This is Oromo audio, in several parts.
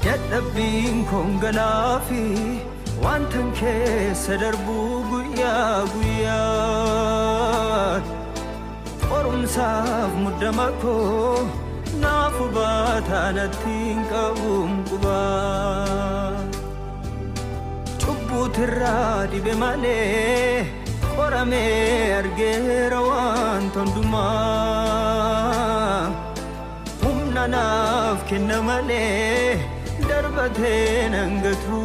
Dadhabbiin koon galaafi wantan keessa darbuu guyyaa guyyaan qorumsaaf muddama koo naaf hubaataa natti hin qabuun qubaa. Cubbuutirraa dhibe malee qoramee argeera wanta hundumaa. Humna naaf kenna malee darbatee nan gatu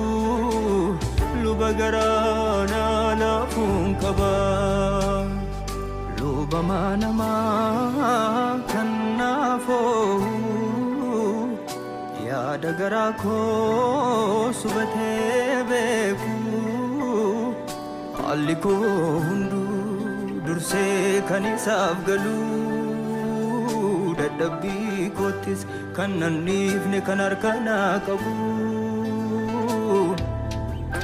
luba garaa naa laafuun qaba. Luba namaa kan naaf oohu yaada garaa koo subatee beeku haalli koo hunduu dursee kan isaaf galu dadhabbii koottis kan nan dhiifne kan harka naa qabu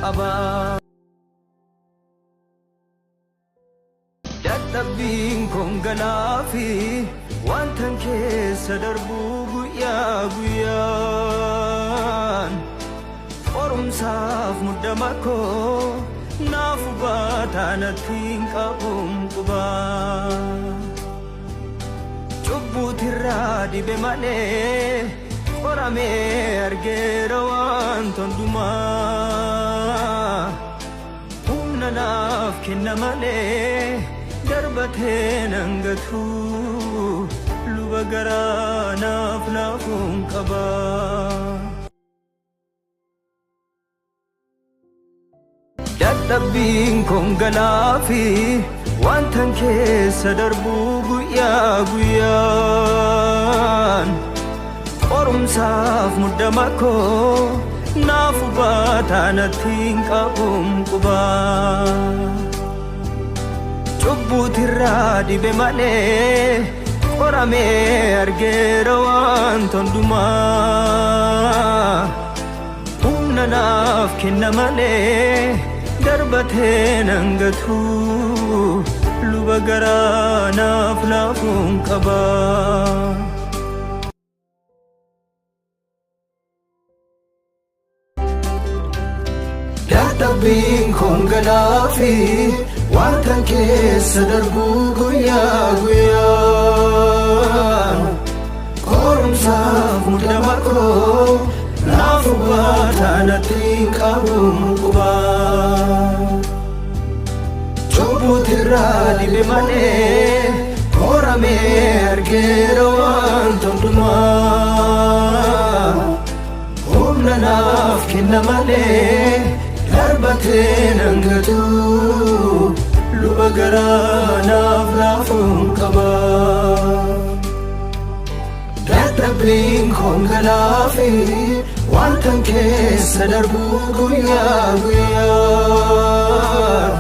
qaba. Dadhabbiin koon galaafi wantan keessa darbuu guyyaa guyyaan qorumsaaf muddama koo naaf hubaataa natti hin qabuun qubaa. Cubbuutirraa dhibe malee qoramee argeera wanta hundumaa. Humna naaf kenna malee darbatee nan gatu luba garaa naaf laafuun qaba. Dadhabbiin koon galaafi wantan keessa darbuu guyyaa guyyaan qorumsaaf muddama koo naaf hubaataa natti hin qabuun qubaa. Cubbuutirraa dhibe malee qoramee argeera wanta hundumaa. Humna naaf kenna malee darbatee nan gatu luba garaa naaf laafuun qaba. Dadhabbiin koon galaafi wantan keessa darbuu guyyaa guyyaan qorumsaaf muddama koo naaf hubaataa natti hin qabuun qubaa. Cubbuutirraa dhibe malee qoramee argeera wanta hundumaa. Humna naaf kenna malee darbatee nan gatu luba garaa naaf laafuun qaba. Dadhabbiin koon galaafi wantan keessa darbuu guyyaa guyyaan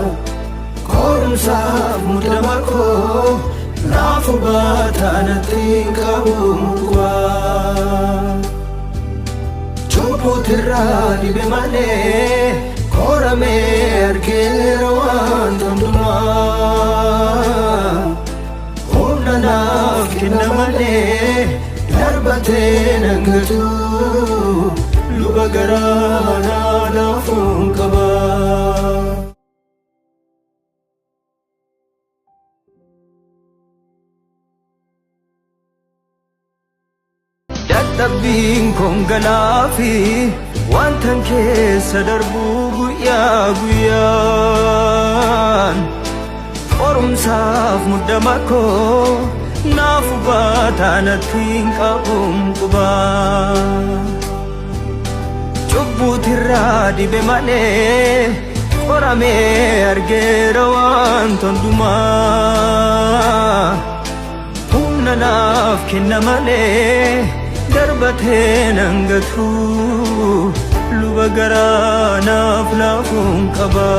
qorumsaaf muddama koo naaf hubaataa natti hin qabuun qubaa. Cubbuutirraa dhibe malee qoramee argeera wanta hundumaa. Humna naaf kenna malee darbatee nan gatu luba garaa naa laafuun qaba. Dadhabbiin koon galaafi wantan keessa darbuu guyyaa guyyaan qorumsaaf muddama koo naaf hubaataa natti hin qabuun qubaa. Cubbuutirraa dhibe malee qoramee argeera wanta hundumaa. Humna naaf kenna malee darbatee nan gatu luba garaa naaf laafuun qaba.